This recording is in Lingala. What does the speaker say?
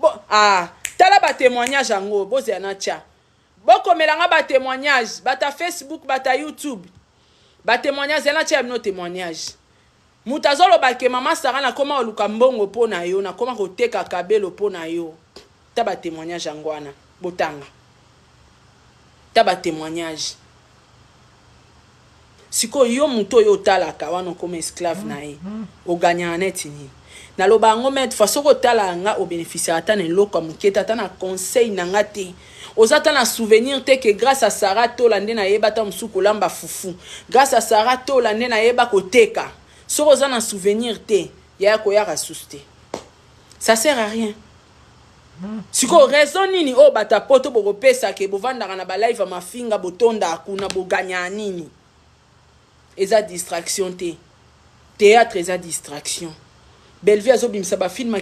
Bo, ah, tala batémoignage yango, bozela na tya. Bokomela nga batémoignage, bata Facebook, bata YouTube, batémoignage ena tya bino témoignage. Moto azoloba ke mama Sara, nakoma koluka mbongo mpo na yo, nakoma koteka kabelo mpo na yo. Ta batémoignage yango wana, botanga ta batémoignage. Sikoyo yo moto oyo otalaka wana, okoma esclave na ye, oganyaka neti nini? Naloba yango maintes fois, soki otala nga, obénéficiaka ata na eloko ya moke te, ata na conseil na nga te. Oza ata na souvenir te ke grâce à Sara Tola nde nayeba ata mosusu kolamba fufu, grâce à Sara Tola nde nayeba koteka. Soki oza na souvenir te, yaya, koyaka susu te, ça sert à rien. Sikoyo raison nini oyo bato ya Poto bokopesaka? Bovandaka na balive ya mafinga, botondaka kuna, boganyaka nini? Eza distraction te, théâtre eza distraction. Bellevie azobimisa bafilm.